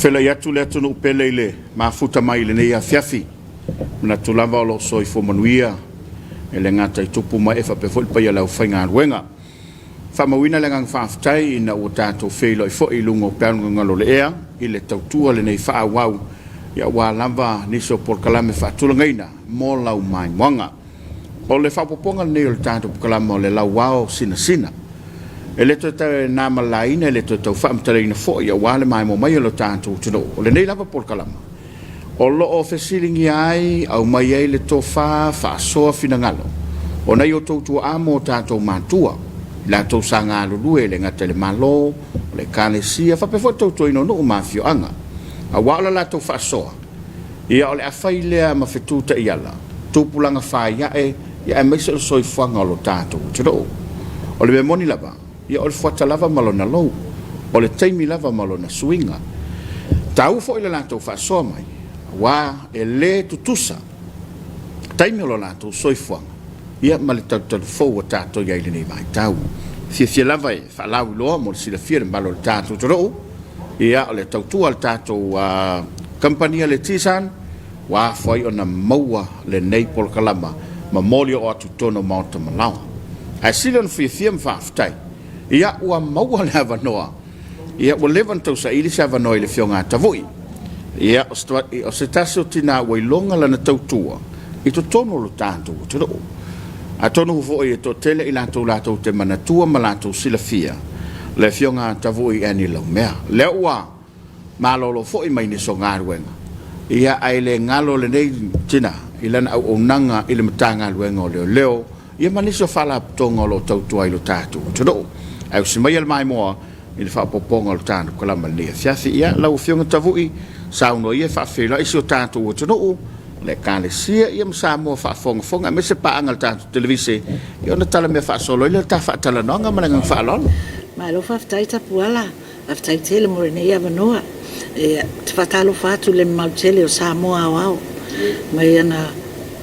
Faafeiloai atu le atunuu pele i le mafuta mai i lenei afiafi. Manatu lava o lo o soifua manuia e le gata i tupu ma ee faapea foi le paia o le aufaigaluega. Faamauina le agaga faafetai ina ua tatou feiloai foi i luga o peau gagalo o le ea i le tautua lenei faaauau aua lava nisi o polokalame faatulagaina mo lau maimoaga. O le faaopoopoga lenei o le tatou polokalama o le Lauao Sinasina. E le toe tau na ma le laina, e le toe tau faamatalaina foi aua le maimoa mai o le tatou atunuu. O lenei lava polokalama o lo o fesiligia ai, aumai ai le tofa faasoa finagalo o nai outou tuaa ma o tatou matua, i latou sa galulue e le gata i le Malo, o le Ekalesia, faapea foi le tautuaina o nuu ma afioaga. Aua o le latou faasoa, ia o le a fai lea ma fetu taiala, tupulaga faiae, ia aemaise o le soifuaga o lo tatou atunuu. O le mea moni lava, ia o le fuata lava ma lona lou, o le taimi lava ma lona suiga. E taua foi le latou faasoa mai, aua e le tutusa taimi o lo latou soifuaga ia ma le talutalu fou ua tatou i ai i lenei vaitau. E fiafia lava e faalauiloa mo le silafia e le mamalu o le tatou atunuu, ia o le tautua a le tatou kamupani a le Tsan, ua afua ai ona maua lenei polokalama ma moli oo atu i totonu o maota ma laoa. Ae sili ona fiafia ma faafetai, ia ua maua le avanoa, ia ua leva ona tausaili se avanoa i le Afioga a Tavui. Ia o se tasi o tina ua iloga lana tautua i totonu o lo tatou atunuu. Atonu foi e toatele i latou latou te manatua ma latou silafia le Afioga a Tavui Annie Laumea. Lea ua malolo foi mai nisi o galuega, ia ae le galo lenei tina i lana auaunaga i le Matagaluega o Leoleo ia ma nisi o faalapotopotoga o lo o tautua ai lo tatou atunuu. Ae usi maia le maimoa i le faaopoopoga o le tatou kalama i lenei afiafi. Ia, lau Afioga Tavui, saunoa ia e faafeiloai si o tatou atunuu, le Ekalesia ia ma Samoa faafogafoga aemaise paaga a le tatou televise, ia ona tala mea faasolo ai lea o le ta faatalanoaga ma le agaga faaaloalo. Malo faafetai Tapuala. Faafetai tele mo lenei avanoa. Ou te faatalofa atu i le mamalu tele o Samoa aoao, mai ana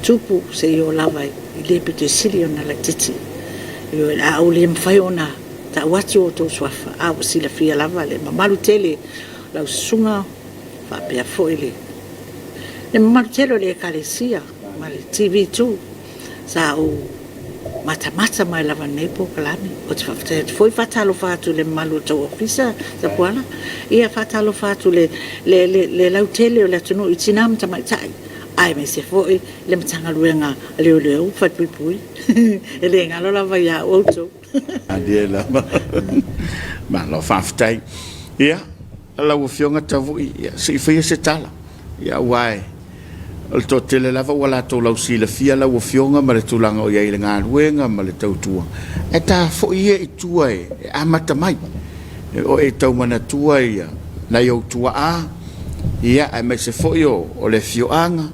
tupu seia oo lava i le pito sili ona laitiiti. Ioe, o le a ou le mafai ona tau atu outou suafa, a ua silafia lava le mamalu tele o lau susuga faapea foi le mamalu tele o le Ekalesia ma le TV2 sa ou matamata mai lava i lenei polokalame. Ou te faafetai atu foi, faatalofa atu i le mamalu o le tou Ofisa Tapuala, ia faatalofa atu i le lautele o le atunuu i tina ma tamaitai, aemaise foi le Matagaluega a Leoleo ma Falepuipui. E le galo lava ia outou. Malie lava. Malo faafetai. Ia, lau Afioga Tavui, ia, se i faia se tala. Ia, aua e, o le toatele lava ua latou lausilafia lau Afioga ma le tulaga o i ai i le galuega ma le tautua. Ae ta foi ia i tua e amata mai. O e tau manatua ia nai ou tuaa, ia, aemaise foi o le afioaga,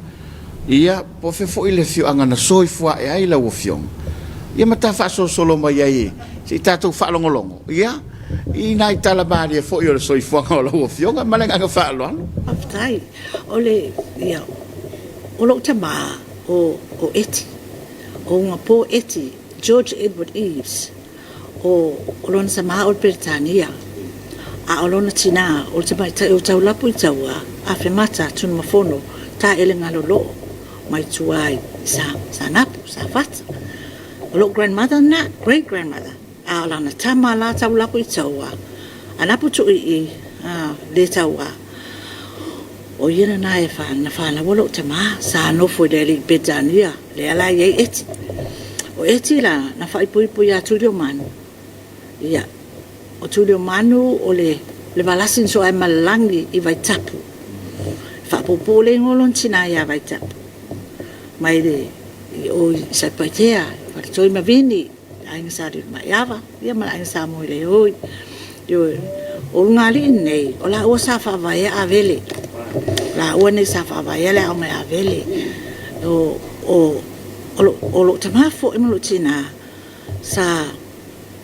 ia, po o fea foi le afioaga na soifua ae ai lau Afioga, ia ma ta faasolosolo mai ai se i tatou faalogologo, ia, i nai tala malie foi o le soifuaga o lau Afioga. Ma le agaga faaaloalo. Faafetai. O le, ia, o lou tama o, o Eti, o Ugapo Eti, George Edward Eaves, o, o lona tama o le Peretania, a o lona tina o le tamaitai o Taulapu i Taua, Afemata, Tunumafono, Taelegaloloo, mai tua i Sa, Saanapu, Safata. O lou grandmother lena, great grandmother. A o lana tama la Taulapu i Taua, Anapu Tui'i, a, le Taua. O ia lena e fa, na fanau lou tama, sa nofo i le alii Peretania, lea la e i ai Eti. O Eti la, na faaipoipo ia Tuliomanu. Ia, o Tuliomanu o le, le Valasi na Sooaemalelagi i Vaitapu. E faapuupuu le igoa o lona tina ia Vaitapu. Mai le, i o i Satupaitea, Faletoi ma Vini. le Aiga Sa Lilomaiava ia ma le Aiga Sa Moeleoi. Ioe. O ulugalii nei, o laua sa faavaea Avele. O laua nei sa faavaea le aoga i Avele. O, o, o, lo, o lou tama foi ma lou tina sa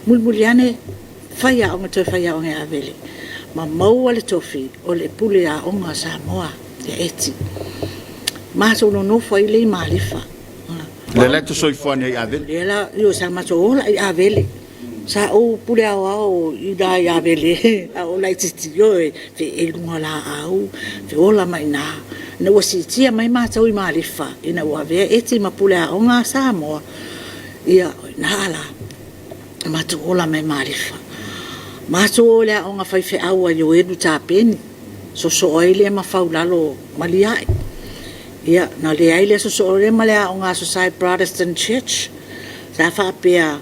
mulimuli ane fai aoga, toe fai aoga i Avele ma maua le tofi o le pule aoga a Samoa ia Eti. Matou nonofo ai lea i Malifa. Lea la e te soifua nei i Avele? Lea la, ioe, sa matou ola i Avele. Sa ou pule aoao i ina i Avele a o ou laitiiti, ioe, feei i luga o laau, feola mai i ina. Ina ua siitia mai matou i Malifa ina ua avea Eti ma pule aoga a Samoa, ia, o i ina la, na matou ola mai ai i Malifa. Matou o i le aoga faifeau a Ioelu Tapeni, sosoo ai lea ma Faulalo Maliae. Ia, ona leai lea sosoo lea ma le aoga a Society Protestant Church. Sa faapea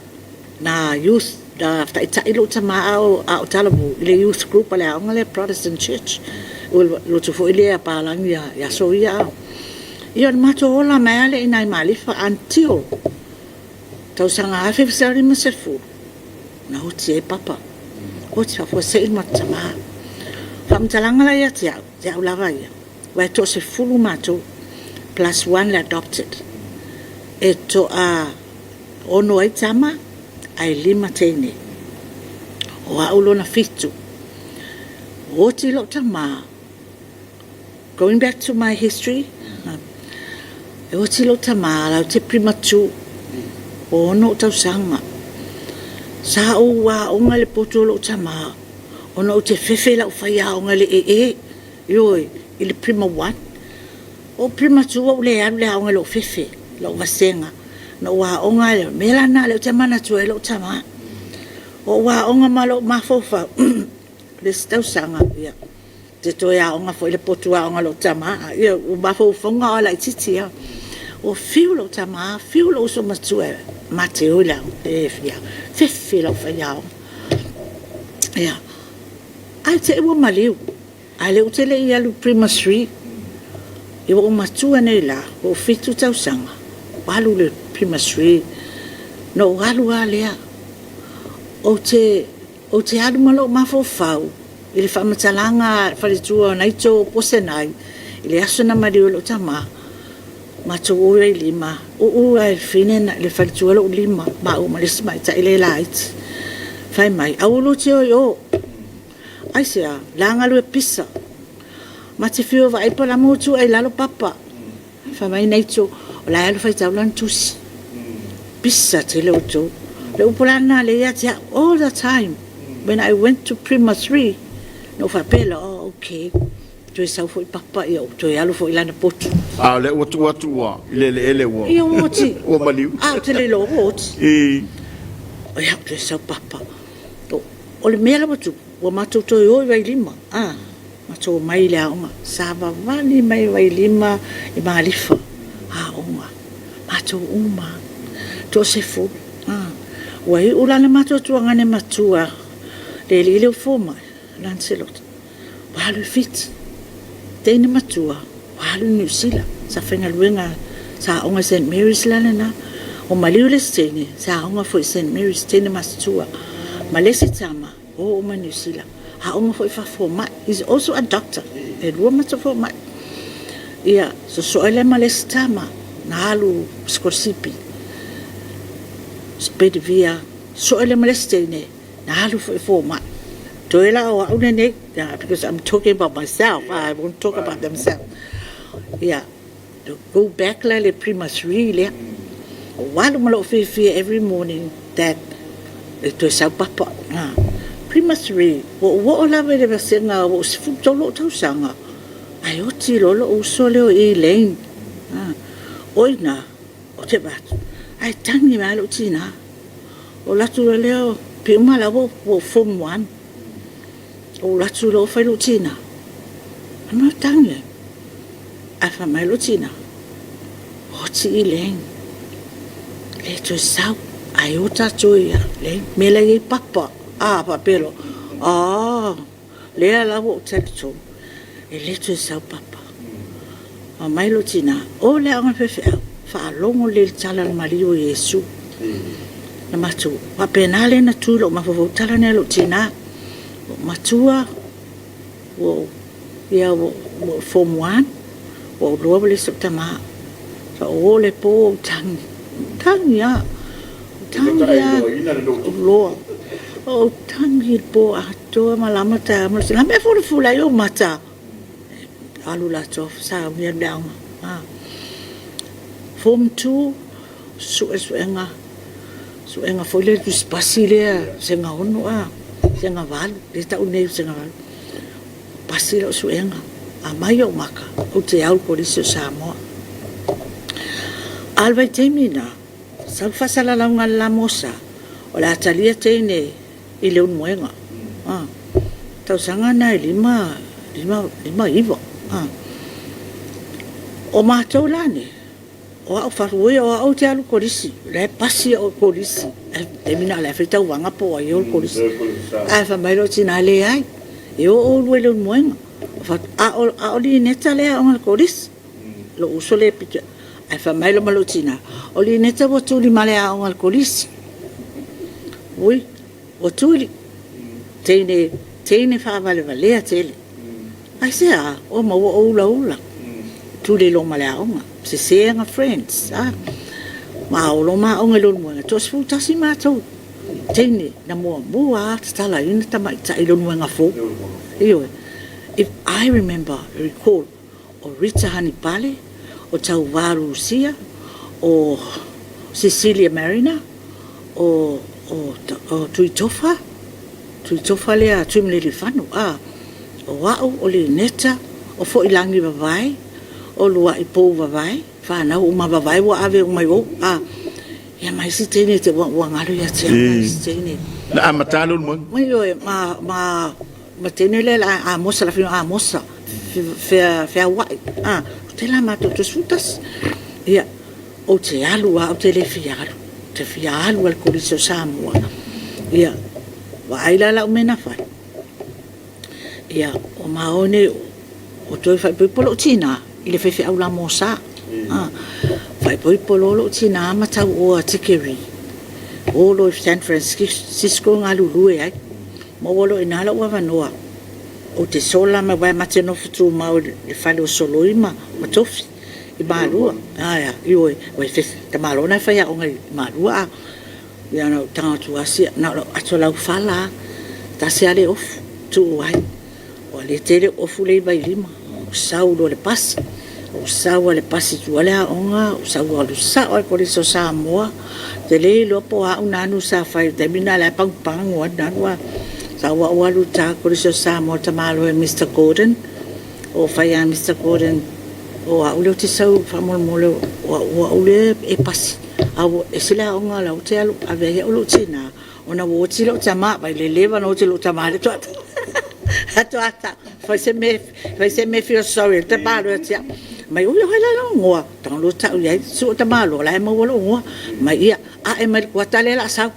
na youth, na taitai lou tama a o talavou i le youth group a le aoga lea Protestant Church. O le lotu foi lea a papalagi i aso ia. Ia ona matou ola mai lava lea i ina i Malifa until tausaga 1950 na oti ai papa. Oti faafuasei lo matou tama. O faamatalaga la ia te au, te au lava ia, aua e toasefulu matou plus one le adopted. E toa-6 ai tama ae 5 teine. O au lona fitu. Oti lou tama, going back to my history, e oti lou tama latou te Prima 2, 6 ou tausaga. Sa ou aoga i le potu o lou tama ona ou te fefe i lau faiaoga i le ee, ioe, i le Prima 1. O Prima 2 ua ou le alu i le aoga i lou fefe, lou vasega. Na ou aoga lava, o le mea la lena o lea ou te manatua ai lou tama. Ou aoga ma lou mafaufau, le isi tausaga, ia, ou te toe aoga foi i le potu aoga a lou tama. Ia, o mafaufauga a o laitiiti lava. Ua fiu lou tama, fiu lou uso matua ma te o i le aoga, e fia fefe i lau faiaoga. Ia, ae te i ua maliu, a o lea ou te le i alu i le Primary 3. Ia ua ou matua nei la, ua ou 7 tausaga, ua alu i le Primary 3. Na ou alu lava lea, ou te alu ma lou mafaufau i le faamatalaga a le faletua o Naito Posenai i le aso na maliu ai lou tama, matou o i Vailima, uu lava e le fafine le faletua lou lima, maua ma le isi tamaitai lea e laiti. Fai mai, aua lua te o i o. Aisea? O la e galue pisa. Ma te fiu e vaai po o le a le mea ua tuu ai i lalo papa. Fai mai Naito, o la e alu faitau lana tusi. Pisa tele outou. O le upu la lena lea ia te au, all the time when I went to Prima 3, na ou faapea loa, oh okay, toe sau foi papa, ia ou toe alu foi i lana potu. A o lea ua tuu atu ua i le eleele ua. Ia ua oti. Ua maliu. A ou te le iloa ua oti. Ia toe sau papa. O le mea la ua tupu, ua matou toe o i Vailima, a, matou omai i le aoga. Sa vavali mai Vailima i Malifa, aoga, matou uma lava, toasefulu. A, ua iu la le matou tuagane matua, le alii lea ua fua mai, Lancelot, ua alu i Fiti. Teine matua, ua alu i Niu Sila, sa faigaluega, sa aoga i Saint Mary's la lena. Ua maliu le isi teine, sa aoga foi i Saint Mary's, teine matutua. Ma le isi tama, ua oo mai Niu Sila, aoga foi faafomai. He's also a doctor. E lua matou fomai. Ia, sosoo ai lea ma le isi tama, na alu sikolasipi, Bedivere, sosoo ai lea ma le isi teine, Na alu foi fomai. Toe la o au lenei, because I'm talking about myself, I won't talk about themselves. Yeah, go back la le Prima 3 lea. O alu ma lou fiafia every morning that e toe sau papa. Ha. Prima 3, ua ou oo lava i le vasega ua ou 13 ou tausaga, ae oti loa lou uso lea o Elaine. Ha. O i ina, ou te vaai atu, ae tagi mai lava lou tinã. Ou alu atu loa lea, pei uma la ua ou form one. Ou alu atu loa fai lou tina. Fai mai o tagi ai. Ae fai mai lou tina, oti i leng. Le toe sau. Ae o tatou ia leng. Mea la i ai papa. Ah, faapea loa. Ah. Lea la ua ou talitonu, e le toe sau papa. Fai mai lou tina, O le aoga faifeau, faalogo lelei i le tala a le maliu o Iesu. Na matou faapena lea na tu i lou mafaufau, tala nei a lou tina, ua ou matua, ua ou, ia ua ou form one, ua ou iloa ua leai sou tama. Sa ou o i le po ou tagi, tagi lava, tagi lava, loa. Ou tagi i le po atoa malama taeao ma le mea e fulafula ai ou mata, alu latou sauni alu i le aoga. Form 2, sue suega, Suega foi lea tusipasi lea Segaono a, Segavalu lea e tau nei o Segavalu. Pasi lau suega, a mai ou maka, ou te au i le Kolisi o Samoa. A o le vaitaimi lena, sau le faasalalauga a le LMS, o le a talia teine i Leulumoega. O le tausaga lena e 59. O matou la nei, o au, oi o au ou te alu i le Kolisi, o la e pasi au e le Kolisi. O le taimi lena o la e faitauvaga po o ai e o i le Kolisi. Ae fai mai lou tina, e leai, e o oulua i Leulumoega. A o Lineta lea e aoga i le Kolisi, lou uso lea e pito i ane. Ae fai mai lou tina, o Lineta ua tuli ma le aoga i le Kolisi. Ui, ua tuli, teine faavalevalea tele. Aisea? Ua maua o ulaula, tuli loa ma le aoga, sese ana friends. Ma o loa ma aoga i Leulumoega, e toa-11 matou teine na muamua lava tatalaina tamaitai i Leulumoega fou. Ioe. If I remember, recall, o Rita Hanipale, o Tauva Rusia, o Cecilia Mariner, o Tuitofa, Tuitofa lea Tuimalealiifano, a, o au, o Lineta, o Foilagi Vavae, o Luai Pou Vavae, fanau uma Vavae ua ave uma i o, a, ia ma isi teine ua galo ia te au isi teine. Na amata Leulumoega? Ioe, ma le teine lea Amosa, le afioga ia Amosa Feauai, a, o tele lava matou, toe 11. Ia, ou te alu lava, ou te le fia alu, ou te fia alu lava i le Kolisi o Samoa. Ia, vaai la lau mea na fai? Ia, o ma o nei, o toe faaipoipo lou tina i le faifeau LMS. Faaipoipo loa lou tina ma tau oa tikeri, o loa i San Francisco galulue ai. Maua loa i ina lou avanoa, ou te sola mai, aua ma te nofo tumau i le fale o Soloi ma Tofi i Malua. Ioe, o le tamaloa lena e faiaoga i Malua. Ia na ou tago atu lava, na o lou ato laufala lava, tasi lava le ofu, tuu ai. Ua le tele ofu lea e i Vailima. Ou sau loa i le pasi, ou sau lava i le pasi i tua i le aoga, ou sau alu sao lava i le Kolisi o Samoa. Ou te le iloa po o a au nanu sa fai i le taimi lena o la e pagupagu lava le nanu. Sau au alu i uta i le Kolisi o Samoa i le tamaloa ia Mr Gordon. O fai lava e Mr Gordon, o au lea ou te sau faamolemole o au lea e pasi, ae ua ese le aoga o la ou te alu e ave ai au e lou tina, ona ua oti lou tama, vaai i le leva ona oti o lou tama lea faatoa tau, fai se mea e feel sorry ai le tamaloa ia te au. Fai mai, ui o ai la lou igoa? Tago loa tau i ai, sue le tamaloa o la e maua lou igoa. Fai mai, ia, ae mai le kuata lea o le a sau.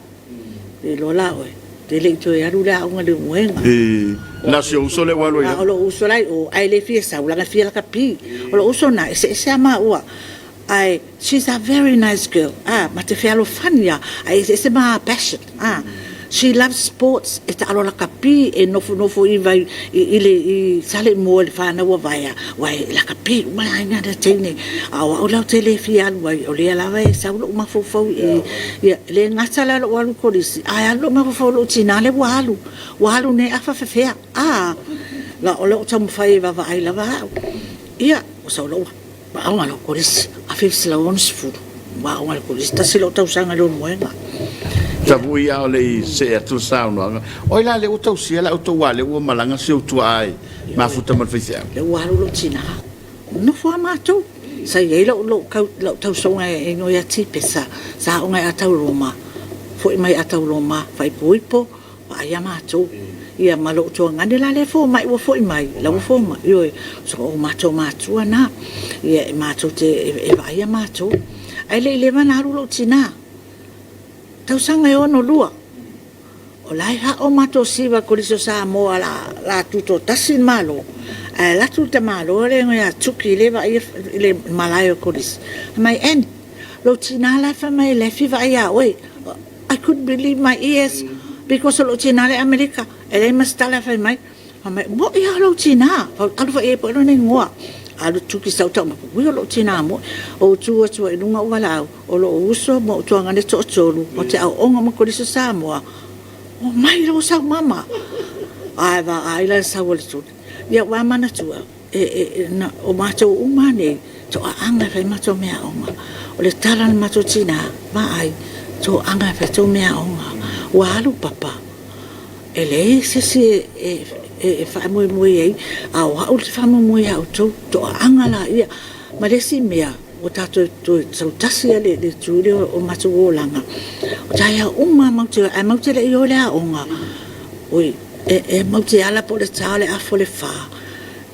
E iloa la oe, e te le i toe alu i le aoga i Leulumoega. Na o si ou uso lea ua alu ai. O lou uso la e i o, ae le fia sau leaga e fia lakapi. O lou uso lena, e eseese lava maua, ae she's a very nice girl, ma te fealofani lava, ae eseese ma passion. She loves sports, e taalo lakapi, e nofonofo i i Saleimoa i le fanau a Vaea, aua e lakapi uma le aiga lea teine. A o au la ou te le fia alu ai, o lea lava e sau lou mafaufau i i. Ia, e le gata la i lou alu i le Kolisi, ae alu lou mafaufau i lou tina lea ua alu, ua alu nei a faapefea, a? O lou taumafai e vaavaai lava au. Ia, ua sau loa ua aoga loa i le Kolisi, 1960, ua aoga i le Kolisi, tasi lou tausaga i Leulumoega. Tavui a o le i see atu le saunoaga, o ai la lea ua tausia la outou aua lea ua malaga si ou tuaa e mafuta ma le faifeau? Lea ua alu lou tina. Nofo lava matou. Sa i ai lou tausoga e igoa ia Tipesa, sa aoga i Atau Roma, foi mai Atau Roma, faaipoipo, vaai a matou. Ia ma lou tuagane la lea e fomai ua foi mai, la ua fomai, ioe, o matou matua na, ia e matou te, e vaaia matou. Ae le i leva ona alu lou tina, tausaga e 62. O la e ao matou siva i le Kolisi o Samoa o le a tutoatasi le Malo, ae alu atu le tamaloa lea e igoa ia Tuki lea e vaaia le malae o le Kolisi, fai mai, Annie, lou tina la e fai mai o la e fia vaai ia oe. I couldn't believe my ears because o lou tina la e i Amerika, e leai ma se tala e fai mai. Fai mai, mo'i lava lou tina, alu foi i ai po o lona igoa. Alu Tuki sau tau mai, ui o lou tina moi. Ou tu atu ai i luga ou valaau, O lou uso ma ou tuagana e toatolu, o te aooga ma Kolisi o Samoa, omai lou sau mama. Ae vaai la i le sau a le tuli. Ia ua manatua, o matou uma lava nei, toaaga e fai matou meaaoga. O le tala a le matou tina, vaai, Toaga e fai tou meaaoga. Ua alu papa, e leai se isi e faamoemoe i ai, a o au ou te faamoemoe ia outou. Toaaga laia. Ma le isi mea, ua tatou toe sau tasi lava i le itu lea o le matou olaga, o taeao uma lava matou te o ai, ae matou te le i o i le aoga, oi, e matou te ala po o le ta o le afa o le 4,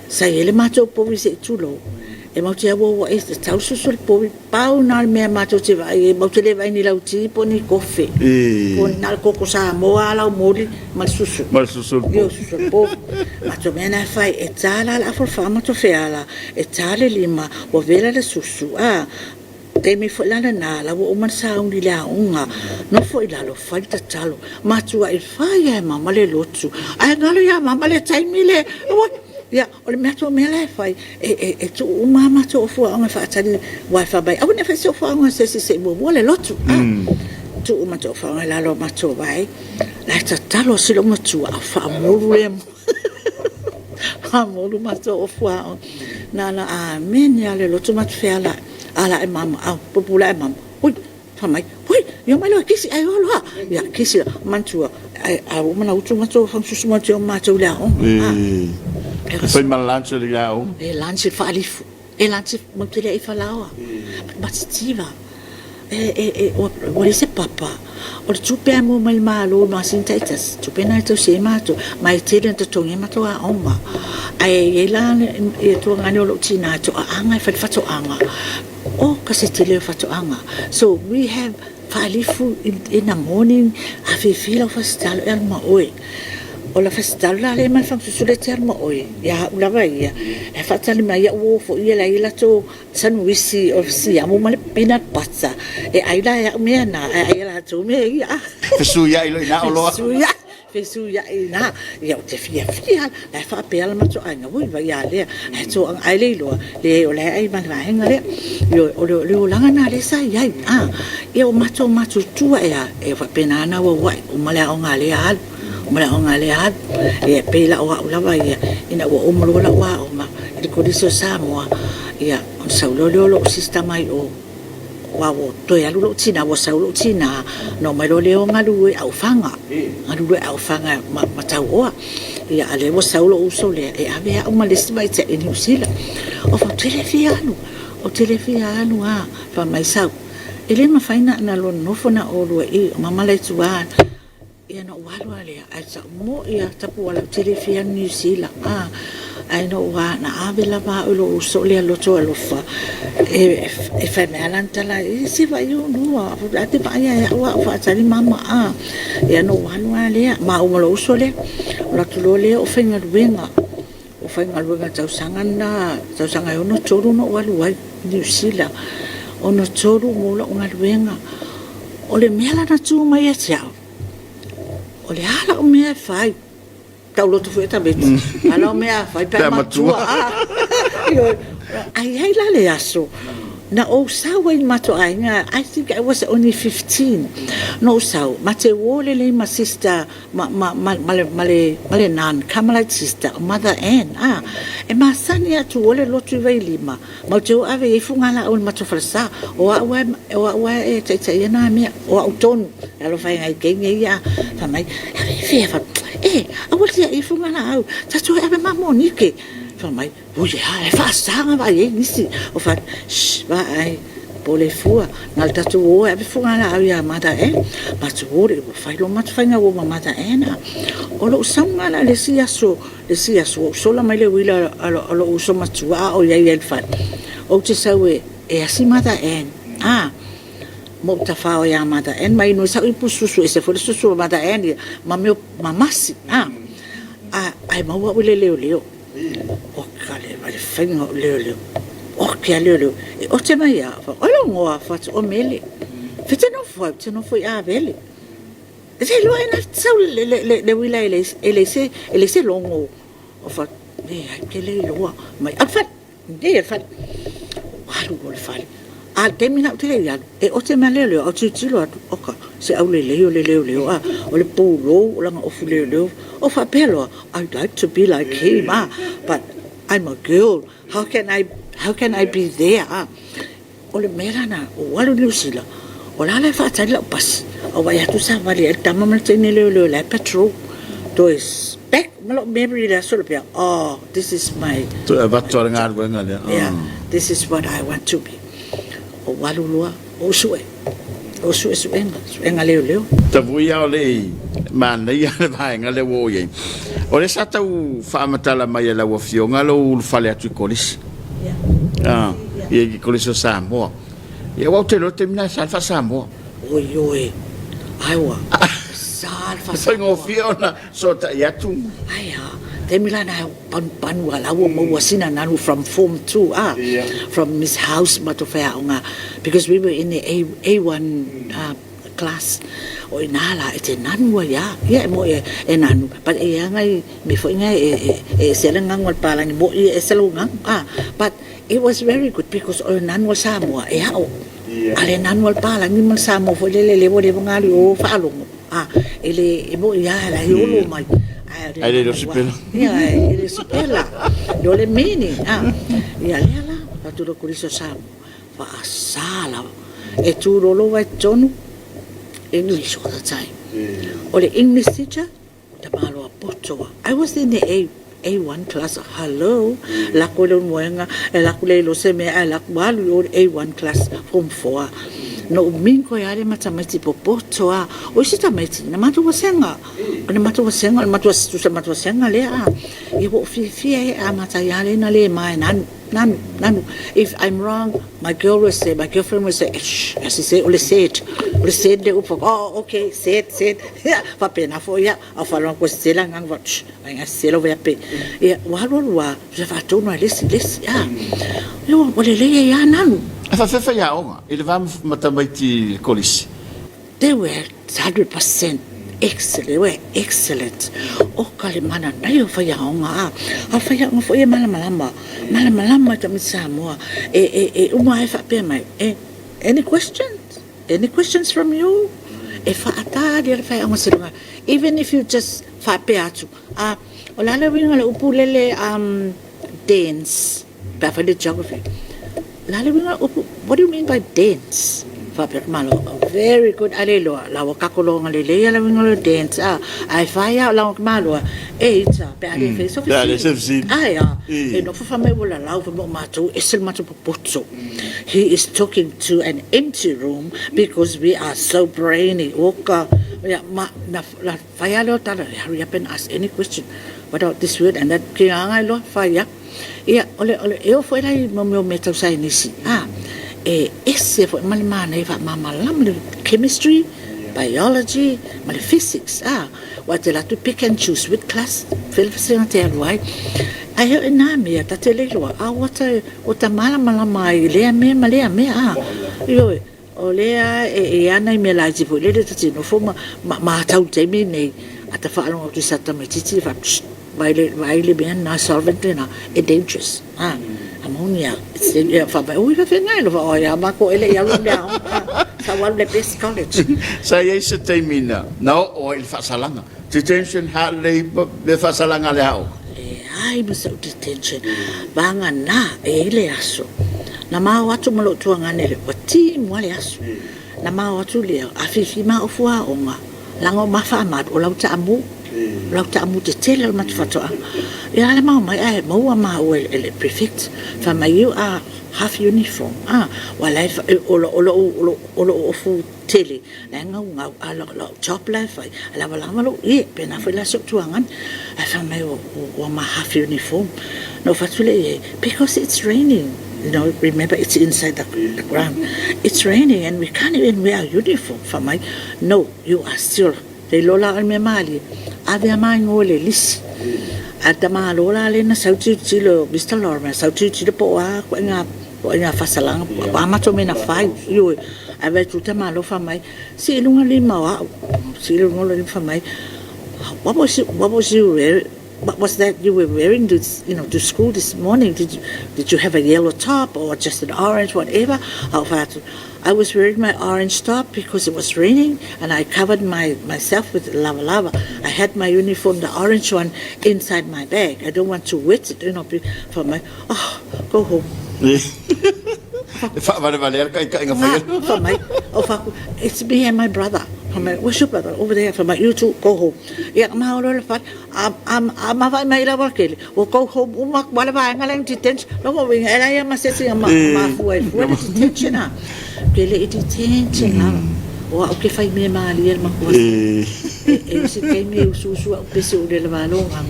sa i ai le matou povi se i tulou, e matou te auauai e tau le susu o le povi, pau lena o le mea matou te vaai ai, matou te le vaai i ni lauti po o ni kofe, na o le koko Samoa lava laumoli ma le susu. Ma le susu o le povi. Ioe, susu o le povi. O matou mea na e fai, e ta la le afa o le 4 matou feala, e ta le 5 ua vela le susu, a. O le taimi foi la lena o la ua uma ona sauni i le aoga, nofo i lalo fai le tatalo. Matuai fai lava e mama le lotu, ae galo ia mama le taimi lea. Ia, o le matou mea la e fai, e tuu uma lava matou ofu aoga e faatali, aua e fai mai, aua ne i faia se ofu aoga a se isi se i muamua le lotu. Tuu matou ofu aoga i lalo o matou vae, o la e tatalo lava si olomatua, a faamolu lea faamolu matou ofu aoga. Na ona amene lava o le lotu matou fealai, ala ae mama, pupula ae mama, ui, fai mai, ui, ia omai loa e kisi, ae o loa. Ia kisi loa. Manatua, a ua uma ona utu matou fagasusu matou te o matou i le aoga. E fai ma lunch i le aoga? E lunch i le faalifu. E lunch matou te le ai falaoa. Matitiva. Ua leai se papa. O le tupe lava e maua mai le Malo i masina taitasi, o tupe na e tausi ai matou, ma e tele ina totogi ai matou aoga. Ae i ai la le tuagane o lou tina e toaaga e fai le faatoaga. Oka se tele o faatoaga. So we have faalifu in the morning, a fiafia lau fasitalo e alu ma oe. O lau fasitalo la lea e i ai ma le fagasusu lea e te alu ma oe, ia au lava ia, e faatali mai au uo foi ia la e i ai latou sanuisi o le siamu ma le peanut butter, e ai la e au mea na, ae ai e latou mea ia. Fesuiai loa i ina oloa. Fesuiai, fesuiai i ina. Ia ou te fiafia lava, la e faapea le matou aiga, oi vaai ia Lea, ae toaga, ae le iloa, leai o la e ai ma le vaega lea. Ioe, o le olaga lena o lea sa i ai. Ia o matou matutua ea, e faapena ona auauai, uma le aoga a lea alu, uma le aoga a lea alu. Ia e pei la o au lava ia, ina ua uma loa lau aoga i le Kolisi o Samoa, ia ona sau loa lea o lou sister mai o, aua ua toe alu lou tina, ua sau lou tina, ona omai loa lea o galulue i Aufaga, galulue i Aufaga ma Tauoa. Ia a o lea ua sau lou uso lea e ave au ma le isi tamaitai i Niu Sila. Ou fai atu, ou te le fia alu, ou te le fia alu lava. Fai mai, sau, e le mafai ona lua nonofo na o oulua i i, o mama la e i tua. Ia ona ou alu lava lea, ae mo'i lava Tapuala ou te le fia alu i Niu Sila. Ae na ou na ave lava au e lou uso lea loto alofa e fai mai lava lana tala, se vaai oulua, a e te vaai lava e au a o faatali mama. Ia ona ou alu lava lea maua ma lou uso lea, alu atu loa lea ou faigaluega. Ou faigaluega i le tausaga lena, le tausaga e 63 na ou alu ai i Niu Sila, 63 maua lau galuega. O le mea la na tu mai ia te au, o le a lau mea e fai? Tauloto foi tamaiti, o le a lau mea e fai pe a matua? Ae i ai la le aso na ou sau ai i le matou aiga, I think I was only 15, na ou sau, ma te uo lelei ma sister ma le nun, Carmelite sister, o Mother Ann, a, e masani lava tu o le lotu i Vailima, matou te o ave i ai fugalaau i le matou falesa. O au lava e taitaia na mea, o au tonu. Talofa e nai teine ia, fai mai, ave i fea? Fai mai, e, aua le tiaia fugalaau, tatou o e ave ma Monike. Fai mai, Ui a, e faasa ona vaai ai nisi. Ou fai atu, shh, vaai, pole fua, na o le tatou o e ave fugalaau ia Mother Ann. Matou o lea, ua fai loa matou faiga uo ma Mother Ann. O lou sauga la i le isi aso, le isi aso ua ou sola mai le uila a lou uso matua a o i ai i le fale, ou te sau e asi Mother Ann, a, ma ou tafao ia Mother Ann ma inu ai sau ipu susu, e ese foi le susu a Mother Ann ia, ma mea o mamasi, a, ae maua au e le leoleo. Oka le vai le faiga o leoleo. Oke a leoleo. E ote mai a, oi lou igoa, fai atu o Mele. Fai te nofo ai, ou te nofo i Avele. E te iloa e na sau le uila e leai se logo. Ou fai atu, leai ou te le iloa. Fai mai, alu i le fale, nei i le fale. Ou alu loa i le fale. A o le taimi lena ou te le i alu, e ote mai lava leoleo, ae ou tilotilo atu, oka, se aulelei o le leoleo a, o le pulou, o lana ofu leoleo. Ou faapea loa, I'd like to be like him, ah, but I'm a girl, how can I, how can I be there, ah. O le mea la lena, ua alu i Niu Sila, o la la e faatali lau pasi. O vaai atu savali ai le tama ma le teine leoleo la e patrol. Toe back ma lou memory i le aso lea, oh, this is my... Toe avatu le galuega lea. Yeah, this is what I want to be. O alu loa, o sue, o suesuega, suega leoleo. Tavui a o le i manaia le vaega lea ua oo i ai. O lea sa tau faamatala mai e lau Afioga lou ulufale atu i Kolisi. Ah, i Kolisi o Samoa. Ia, aua ou te iloa le taimi lena e sa le faa-Samoa. Oi, oi, ai ua, sa le faa-Samoa. Faigofie ona sootai atu. Ai a, taimi la na panupanu a la ua maua sina nanu from form 2 ah, from Miss House ma to whai because we were in the A, A1 class. O ina la e te nanu ai a, ia e mo e, e nanu, but e anga i me foi ngai e, e, e se le ngangu al palangi mo i e se lo ngangu ah, but it was very good because o le nanu al Samoa e ao. A le nanu al palangi ma le Samoa foi le le lewa lewa ngali o whaalogo. Ah, e le e mo ia la i olo mai. Ai le sipela. Ia, e le sipela. O le meaning. Ah, ia lea la, atu lo kolisi o Samoa. Faasa lava. E tūroro ai tonu English all the time. O le English teacher, tamaloa poto. I was in the A, A1 class. Hello. Lako le moenga, e lako le ilo se mea, e lako alu i o le A1 class, form 4. No minko e ale matamaiti popoto a. O isi tamaiti, na matou vasenga. O le matou vasenga, o le matou tusa matou vasenga lea a. Ia ua ou fiafia e amata ia le na le mae nanu, nanu, nanu. If I'm wrong, my girl will say, my girlfriend will say, shh, as she say, o le said, o le said le upu, oh, okay, said, said. Ia, faapena foi ia, a whalonga koe se la ngang, shh, ai nga se lo vea pe. Ia, ua alu alu a, se whaatonu ai lesi, lesi, a. Ia, ua lelei ai a nanu. E whawhewha i aoga, i le va ma tamaiti i le kolisi. They were 100% excellent, they were excellent. O ka le mana nei o whaiaonga a. A whaiaonga foi e malamalama. Malamalama i tamaiti Samoa. E, e, e uma ai whaapea mai. E, any questions? Any questions from you? E whaatari le whaiaonga se runga. Even if you just whaapea atu. A, o la le uiga le upu lele dance. Pe a whai le geography. La le uiga upu, what do you mean by dance? Whaapea ka malo, very good, a le loa, la ua kakologa lelei a la uiga le dance, a, ai whai a o la ka maloa, e ita, pe a le whai so Pe a le se Ai a, e nofo wha mai ua lalau wha mo mātou, e se le matou popoto. He is talking to an empty room because we are so brainy. Oka, ia, ma, na, na whai a leo tala, hurry up and ask any question. What about this word and that, ki ngā ngai loa, whai a. Ia, o le, o le, e oo foi la i mo mea o mea tau saienisi, ā, e ese foi ma le manaia faamalamalama le chemistry, biology, ma le physics, ā, aua e te alu atu pick and choose which class, fea le vasega te alu ai. Ae he o nā mea ta te le iloa, a ua ta, ua ta malamalama ai i lea mea ma lea mea, ā, ioe. O lea e e ana i mea laiti foi lele ta te nofo ma ma matau i taimi nei a ta faalogo atu i sa tamaititi fa pssst vai le vai le mea na solvent lena e dangerous a ammonia it's ia fa mai ui faafeagai loa fa oi a makou e le i alu i le aoga a sa ou alu i le best college. Sa i ai se taimi na na oo ai i le faasalaga detention haalelei ma mea faasalaga a le aoga. Leai ma sau detention vagana e i le aso Na mao atu ma lou tuagane le ua timu a le aso. Na mao atu lea, a fifi ma ofu aoga, laga o ma faamalu, o lau taamu, o lau taamu tetele o le matou faatoaga. Ia le mao mai ae maua maua e le prefect, fai mai you are half uniform, ah, ua la e, o lou, o lou ofu tele, la e gaugau, a o lau job la e fai, e lavalava lou ie, pena foi la si ou tuagane. Ae fai mai ua ma half uniform. Na ou fai atu lea i ai, because it's raining, you know, remember it's inside the ground. It's raining and we can't even wear our uniform. Fai mai, no, you are still, te iloa la o le mea malie, ave a maigō i le lisi. A tamālo la lea na sau tilotilo, Mister Lorimer, sau tilotilo po o a ituaiga po o ituaiga faasalaga, po o a matou mea na fai, ioe. Ae vaai atu le tamālo fai mai, sii i luga lima o au, sii i luga lima fai mai, what was, what was you wearing? What was that you were wearing to, you know, to school this morning? Did you have a yellow top or just an orange, whatever? A ou fai atu, I was wearing my orange top because it was raining and I covered my, myself with lavalava. I had my uniform, the orange one, inside my bag. I don't want to wet it, you know, fai mai, oh, go home. E faavalevalea le kaʻikaʻiga fai atu. Fai mai, o fai atu, it's me and my brother. Fai mai, where's your brother? Over there. Fai mai, you two, go home. Ia, ma o loa le fale. A ma vaai mai i le aualatele, ua go home uma atu lava le vaega lea na detention. Lona uiga, e leai lava ma se isi na mafua ai fua le detention a. Ou te le i detention lava. O au ou te fai mea malie i le matua. E i ai se taimi e usuusu au pese ou le lava loga.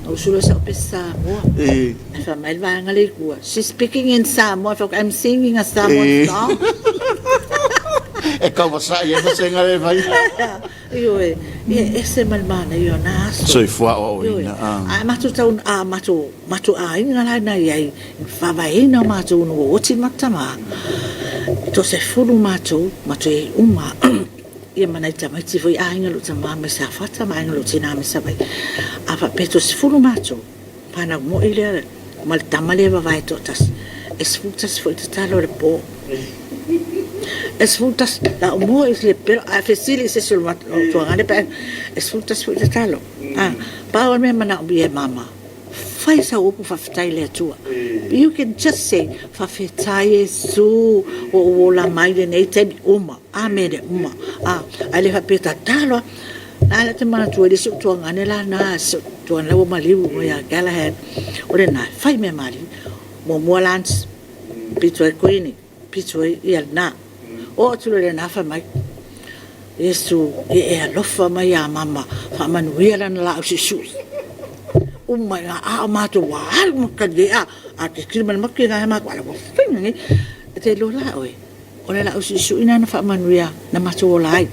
Na usu loa sau pese Samoa. Ae fai mai le vaega lea i tua, she's speaking in Samoa. Fai atu, I'm singing a Samoan song. E tauvasa'i ai vasega lea e fai. Ioe, ia e ese ma le manaia o na aso. Soifua aoaoina. Ioe, a matou tau, a matou, matou aiga la na i ai, i faavaeina o matou ina ua oti le matou tama, e toasefulu matou, matou i ai uma, ia ma nai tamaiti foi aiga o lou tama mai Safata ma aiga o lou tina mai Savaii. A faapea e toasefulu matou, fanau moi lea ma le tama lea e vavae toatasi, e 11 foi tatalo i le po. E 11, la o mua i le pelo, a fesili i se isi o le tuagane pe e 11 foi tatalo. A, pau o le mea manaomia e mama, fai sau upu faafetai i le Atua. You can just say, faafetai Iesu ua ou ola mai lenei taimi uma. Amene uma. A, ae le faapea tatalo lava. La la te manatua i le isi ou tuagane la na, si ou tuagane la ua maliu ia Galahad. O lena, fai mea malie. Muamua lunch, pito ai Kuini, pito ai ia lena. Oo atu loa i lena fai mai, Iesu, ia e alofa mai ia mama, faamanuia lana laau suisui. Uma i a o matou ua alu ma tali ai, a, a tilotilo mai le matou tina ia matou, ala ua fai nei. E te iloa la oe, o le laau suisui lena na faamanuia na matou ola ai.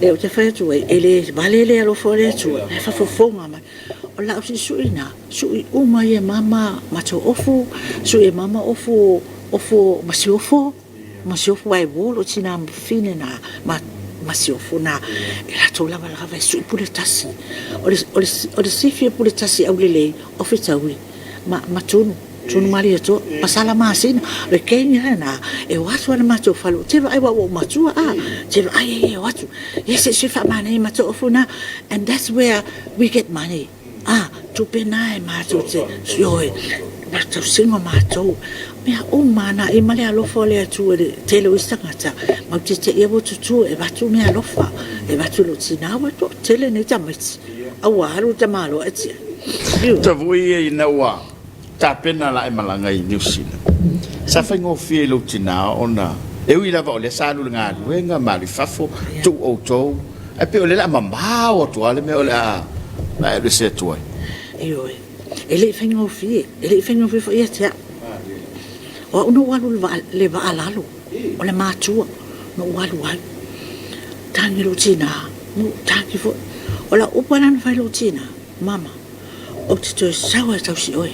Lea ou te fai atu ai, e le vale le alofa o le Atua, la e faafofoga mai. O le laau suisui lena, sui uma ai e mama matou ofu, sui e mama ofu, ofu masiofo, masiofo aua e uo lou tina ma fafine na, ma masiofo na, e latou lavalava e sui pule tasi. O le, o le, o le sifi o pule tasi aulelei, o fetaui ma, ma tunu. Tunu Malietoa, ma Sala Masina, o le taimi lena, e o atu lava le matou fale, ou te vaai aua ua ou matua, a, ou te vaai ai e o atu, ia se i sui faamanaia ma toofu na, and that's where we get money, a, tupe na e matou te, ioe, ma le tausiga o matou, mea uma lava na, ia ma le alofa o le Atua i le tele o isi tagata, matou te te i lava ua tutu e avatu meaalofa, e avatu i lou tina, ua toatele nei tamaiti, a ua alu le tamaloa e tiai. Tavui ia ina ua tapena la e malaga i Niu Sila. Sa faigofie i lou tina ona e ui lava o lea sa alu i le galuega ma alu i fafo, tuu outou, ae pei o lea o le a mamao atu lava le mea o le a alu ese atu ai. Ioe, e le i faigofie, e le i faigofie foi ia te au. O au na ou alu i le vaa lalo, o le matua na ou alu ai. Tagi lou tina, na ou tagi foi. O lau upu lava na fai i lou tina, Mama, ou te toe sau e tausi oe.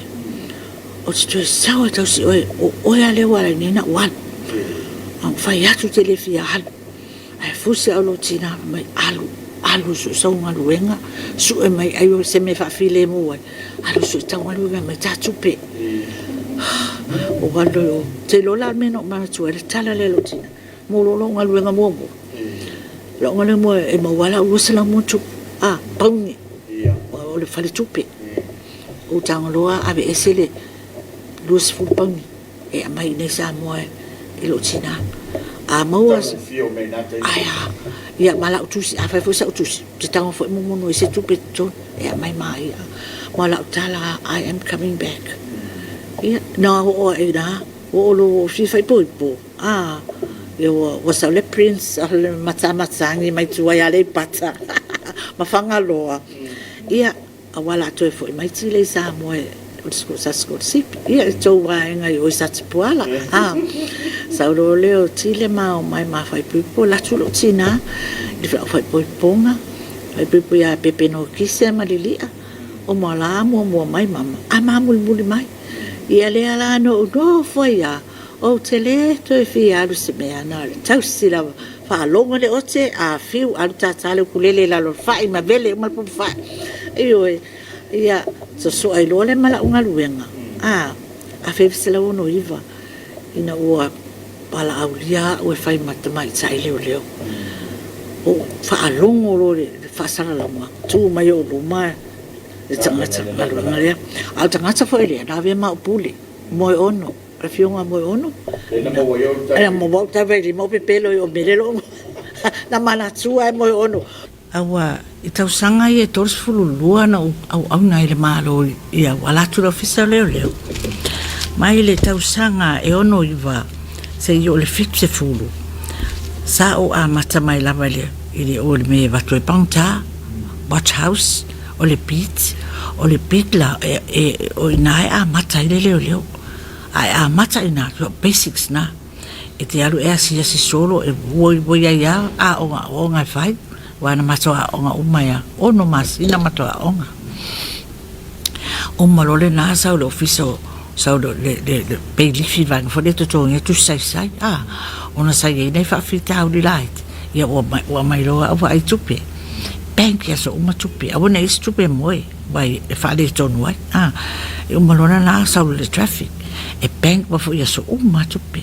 Ou te toe sau e tausi oe. O oe lava lea ua ala ai nei ona ou alu. A ou fai atu ou te le fia alu. Ae fusi au lou tina fai mai, alu, alu e sue sau galuega, sue mai ai o se mea e faafilemu ai. Alu e sue tau galuega e aumai ta tupe. Ou alu loa i o. Ou te iloa la le mea na ou manatua ai le tala lea a lou tina. Mo lou galuega muamua. Lou galuega muamua e maua ai lau 200 ma ona tupu, a, pauni, o le faletupe. Ou tago loa aveese le 20 pauni e aumai i inei i Samoa i lou tina. A maua, ae a, ia ma lau tusi, afai foi sau tusi, ou te tago foi mumunu ai se tupe i totonu e aumai ma ia. Ma o lau tala, I am coming back. Ia, na oo ae i ina, ua ou loa fia faaipoipo. A, ia ua, ua sau le prince o le Matamatagi mai tua i Aleipata ma Fagaloa. Ia, aua la toe foi mai Tile i Samoa e, o le sa sikolasipi. Ia, i tou vaega i o i Satipuala. A, sau loa lea o Tile ma omai ma faaipoipo, alu atu lou tina i lau faaipoipoga, faaipoipo ia Pepe Nokise ma Lili'a, oma la muamua mai mama, ae ma mulimuli mai. Ia lea la na ou nofo ai lava, Ou te le toe fia alu se mea, na o le tausi lava. Faalogo le ote, a fiu, alu tata le ukulele i lalo o le fai ma vele uma le popo fai. Ioe, ia, sosoa ai loa lea ma lau galuega, a, 1969, ina ua valaaulia au e fai ma tamaitai leoleo. Ou faalogo loa i le faasalalauga, tu mai ou luma le tagata galuega lea. A o le tagata foi lea, na avea ma au pule, Moeono. Le afioga Moeono. Lea na maua ai ou tavai. Lea na maua ai ou tavai i lima ou pepelo i o mele lou igoa. Na manatua e moe ono. Aua i tausaga ia e 32 na ou auauna ai i le Malo i auala atu i le Ofisa o Leoleo, mai le tausaga e 69 seia oo i le 70, sa ou amata mai lava i le o i le mea e avatu ai pagota, watch house, o le beat, o le beat la, o i ina e amata ai le leoleo. A e amata i ina, basics na. E te alu e asiasi solo e ua i ai lava aoga aoga e fai, aua na matou aoga uma ai lava, 6 masina matou aoga. Uma loa lena sau i le ofisa o sau le le peilifi vaega foi lea e totogia tusi saisai a, ona sa i ai nai faafitauli laiti, ia ua aumai loa au vaai tupe, bank i aso uma tupe, aua ne i i ai se tupe e moe. Wai e faaletonu ai. A, e uma loa lena sau i le traffic, e bank ma foi i aso uma lava tupe.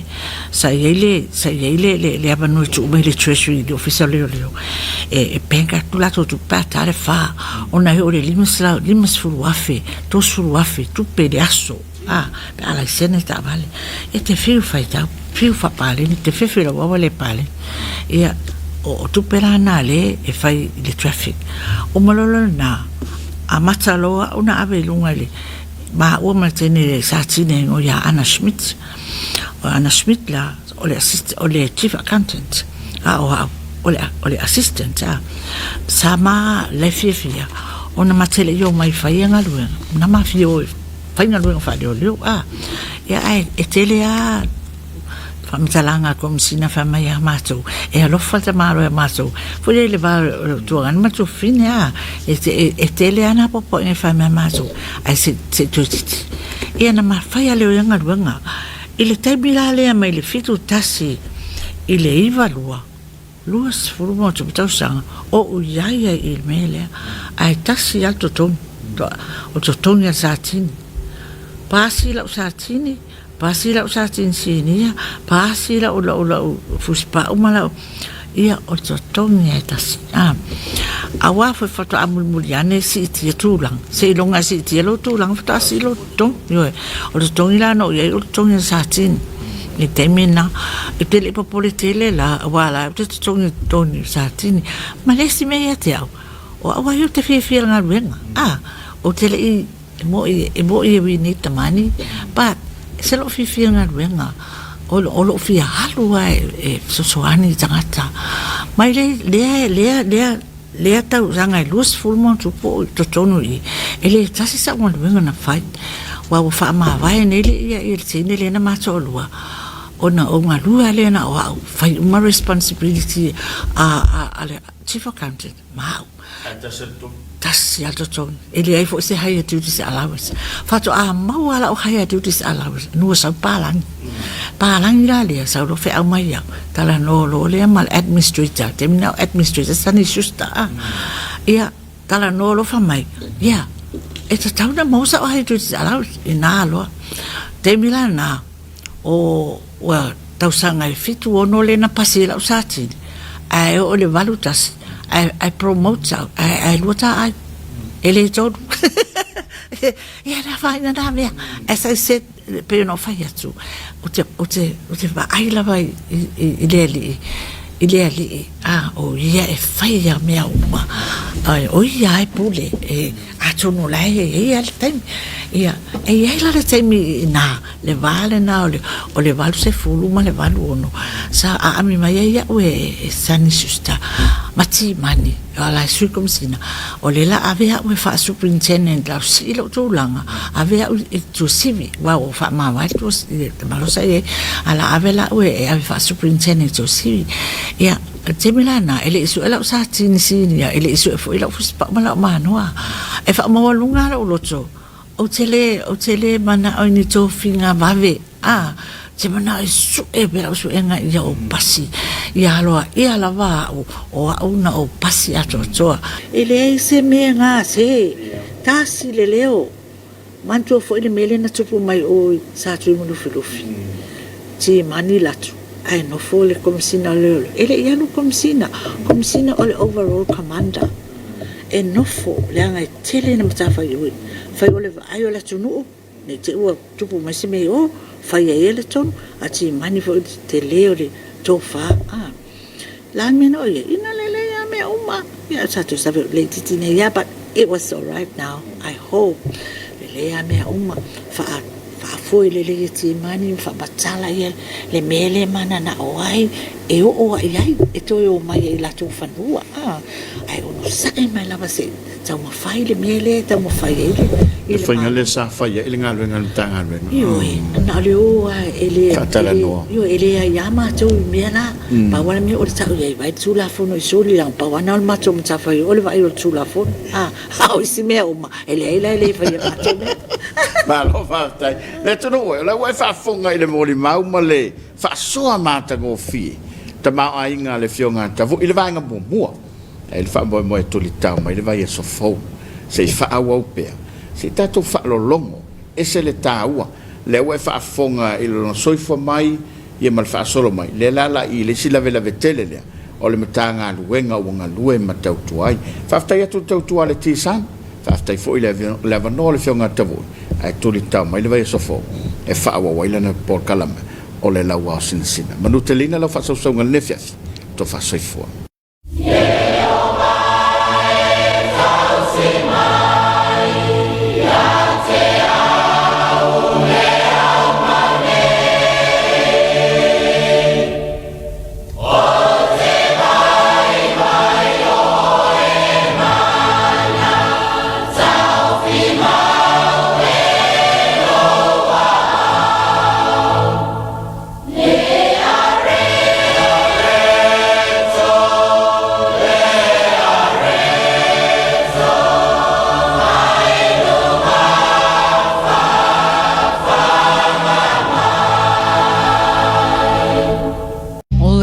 Sa i ai le, sa i ai le, le, le avanoa e tuu mai le Treasury i le Ofisa o Leoleo, e, e bank atu latou tupe pe a ta le fa, ona e oo i le 500, 50,000, 30,000 tupe i le aso. A, pe a laisene taavale, e te fiu faitau, fiu faapaleni, te fefe i lau awa le paleni. Ia, o, o tupe la na le e fai i le traffic. Uma loa loa lena, amata loa au na ave i luga i le, maua ma le teine le sa tine igoa ia Anna Schmidt. O Anna Schmidt la, o le assist, o le chief accountant, a o au, o le, o le assistant, a. Sa ma le fiafia, ona ma te le i omai fai e galuega, na ma fia o e faigaluega faaleoleo a ia ae e tele a faamatalaga a Komesina fai mai ia matou e alofa le tamaloa ia matou foi lea i le va o le tuagana ma le tuafafine a e, e, e tele a na popoʻiga e fai mai matou ae se se toe titi ia na mafai a leo ia galuega i le taimi la lea mai le 71 i le 92 20 ma tausaga o ou i ai ai i le mea lea, ae tasi lava le totogi, o le totogi a le Satini. Pasi lau Satini, pasi lau Satini Sinia, pasi lau lau lau fusipau ma lau, ia o le totogi lava e tasi. Aua foi faatoa mulimuli ane siitia tulaga, seiloga e siitia lou tulaga faatoa sii lou totogi. Ioe, o le totogi la na ou i ai o le totogi a le Satini. I le taimi lena, ou te le i popole tele la, aua o la ou te totogi i le totogi o Satini. Ma le isi mea ia te au, o au lava ia ou te fiafia i le galuega, a, ou te le i, e moni e moni we need the money, but e ese lou fiafia i le galuega, o lou fia alu lava e fesoasoani i tagata. Mai le, lea, lea, lea lea tausaga e 20 ma ona tupu o i totonu i i, e le tasi sau galuega na fai, aua ua faamavae nei le ia i le teine lea na ma toalua, ona o galue lava lea na o au, fai uma responsibility a, a, a le chief accountant ma au. Ae tasi lava le totogi? Tasi lava le totogi. E leai foi se higher duties allowance. Faatoa maua lau higher duties allowance, nua sau palagi. Palagi la lea, sau loa feau mai au, talanoa loa lea ma le administrator, taimi na o administrator Sunny Schuster a. Ia, talanoa loa fai mai, ia, e tatau ona maua sau higher duties allowance, ina loa. Taimi la lena, o ua tausaga e 76 lea na pasi ai lau Satini, ae oo i le 81, ae, ae promote au, ae, ae lua taai, e le tolu. Ia, na afaina na mea. As I said, e pei ona ou fai atu, ou te, ou te, ou te vaai lava i, i, i le Alii, i le Alii, a, o ia e fai ia mea uma, a, o ia e pule, e, atonu o la e i ai lava le taimi. Ia, e i ai la le taimi i ina, le va lena o le, o le 80 ma le 86, sa aami mai ai iaʻu e, e Sunny Schuster ma Timani, o la e Sui Komesina, o le la ave au e faa-Superintendent la sii lou tulaga, ave au i Tuasivi, aua ua faamavae le Tuasivi, le malo sa i ai, a la ave la au e ave faa-Superintendent i Tuasivi. Ia, o le taimi la lena, e le i sue lau Satini Sinia, e le i sue foi lau Fusipau ma lau Manoa. E faamaualuga lou loto, ou te le, ou te le manao i ni tofiga vave, a, ou te manao e sue pea lau suega ia ou pasi, ia aloaia lava au, o au na ou pasi atoatoa. E leai se mea gase, tasi le leo. Manatua foi le mea lea na tupu mai o i Satuimalufilufi, Timani Latu, ae nofo le Komesina o Leoleo. E le i alu le Komesina, Komesina o le Overall Commander. E nofo leaga e tele ina matafaioi, fai o le vaai o le atunuu, ne i te i ua tupu mai se mea i o, fai ai e le tonu, a Timani foi i le tele o le tofa. Le a le mea na oi ai? Ina lelei lava mea uma. Ia, sa toe save laitiiti nei lava, but it was alright now, I hope. Lelei lava mea uma, faa, faafoe lelei e Timani ma faamatala ia le mea lea e mananao ai, e oo ai i ai, e toe omai ai i latou fanua, a, ae onosai mai lava se i taumafai le mea lea e taumafai ai le Le faiga lea sa fai ai le galuega a le Matagaluega. Ioe, na o le o lava e le... Faatalanoa. Ioe, e le aia matou i mea la. Pau lava le mea o le tau i ai, vaai le Tulafono i soli, leaga pau lava lena o le matou matafaioi o le vaai o le Tulafono. A o isi mea uma, e leai la e le faia e matou mea. Malo faafetai. Le atunuu e, o la ua e faafofoga i le molimau ma le faasoa matagofie tamaoaiga a le Afioga a Tavui i le vaega muamua. Ai le faamoemoe e tulitao mai le vaiaso fou se i faaauau pea, se i tatou faalologo, ese le taua, lea ua e faafofoga i lona soifua mai ia ma le faasolo mai, lea la la i le isi lavelave tele lea o le Matagaluega ua galue ma tautua ai. Faafetai atu i le tautua a le TSAN, faafetai foi i le avanoa o le Afioga ia Tavui ae tulitao mai le vaiaso fou e faaauau ai lana polokalame o le Lauao Sinasina. Manuteleina lau faasausauga i lenei afiafi, tofa soifua.